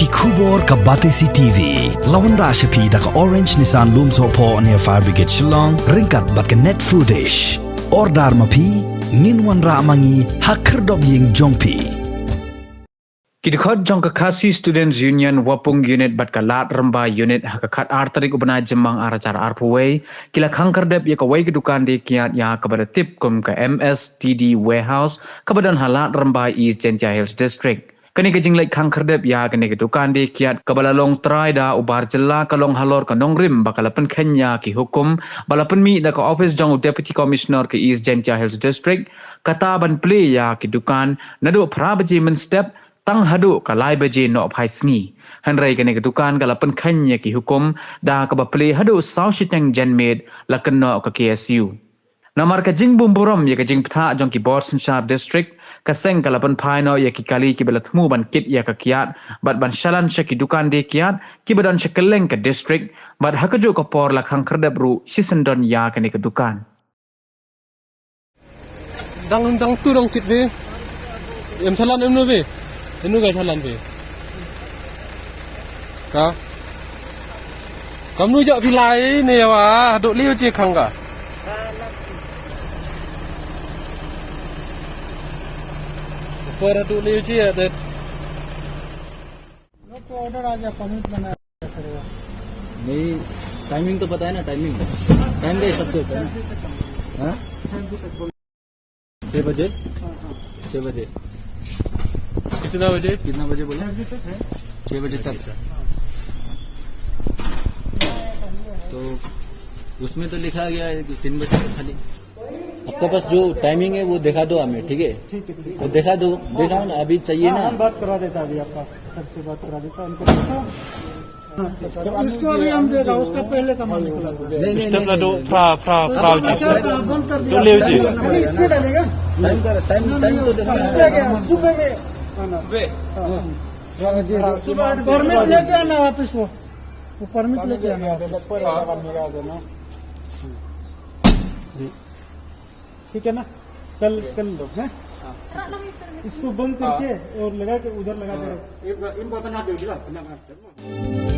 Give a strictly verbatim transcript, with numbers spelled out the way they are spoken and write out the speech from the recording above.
Khubor ka Batesi T V. La wanrah sha phi da ka Orange Nissan Lumsohphoh near Fire Brigade Shillong, ryngkat bad ka Net Foodish. Order ma phi, ngin wanrah ma ngi ha khyrdop ïing jong phi. Ki dkhot jong ka Khasi Students Union Wapung Unit bad ka Lad Rymbai Unit ha ka khat ar tarik u bnai Jymmang ar hajar arphew wei ki la khang khyrdep ïa kawei ka dukan die kiad ïa kaba la tip kum ka M S T D Warehouse kaba don ha Lad Rymbai, East Jaintia Hills District. Kane ka jingleit khang khyrdep ïa kane ka dukan die kiad kaba la long trai da u bar jylla ka long halor ka nongrim ba ka la pynkheiñ ïa ki hukum ba la pynmih da ka ophis jong u Deputy Commissioner ka East Jaintia Hills District, kata ban plie ïa ki dukan naduh phra baje mynstep tang haduh ka lai baje nohphai sngi. Hynrei kane ka dukan ka la pynkheiñ ïa ki hukum da kaba plie haduh saw shiteng janmiet, la kynnoh ka K S U. Namar ka jingbymburom ïa ka jingbthah jong ki bor synshar district, ka seng ka la pynphai noh ïa ki kali kiba la thmu ban kit ïa ka kiad bad ban shalan sha ki dukan die kiad kiba don sha kylleng ka district, bad ha kajuh ka por la khang khyrdep ruh shisyndon ïa kane ka dukan. Dang, dang tu dang kit phi. Em shalan em nu phi. Em nu ka shalan phi. Ka. Kamnu jok phi lai ne wa, dok liu je khang ka. Por dok liu je ya det. लोग को ऑर्डर आ गया, परमिट बनाया। नहीं, टाइमिंग तो पता है ना, टाइमिंग। टाइम का हिसाब से होता है ना। हाँ? छह बजे? छह बजे। कितना बजे? कितना बजे बोला? छह बजे तक। तो उसमें तो लिखा गया है कि तीन बजे तक खाली। आपके पास जो टाइमिंग है वो दिखा दो हमें, ठीक है? ठीक है, ठीक है। वो दिखा दो, दिखाओ ना, अभी चाहिए हाँ, ना। हम बात करवा देता अभी आपका, सर से बात करा देता, उनको पूछो। हाँ, तो इसको अभी हम देगा, उसका पहले का माल निकला था। नहीं, नहीं, स्टेप नहीं, ला दो, नहीं। फ्रा, फ्रा, तो फ्रा इसको उजी। क्या करा, बंद कर दिया। तो ले उजी। अरे, इसमें डालेगा। टाइम का, टाइम, टाइम तो देना। इसमें क्या, सुबह में आना। हाँ। सुबह आठ बजे। परमिट लेके आना वापस वो। वो परमिट लेके आना वापस। ठीक है ना, कल, कल लो, हैं? इसको बंद करके और लगा के उधर लगा के। इनको, इनको बना दो, बना दो।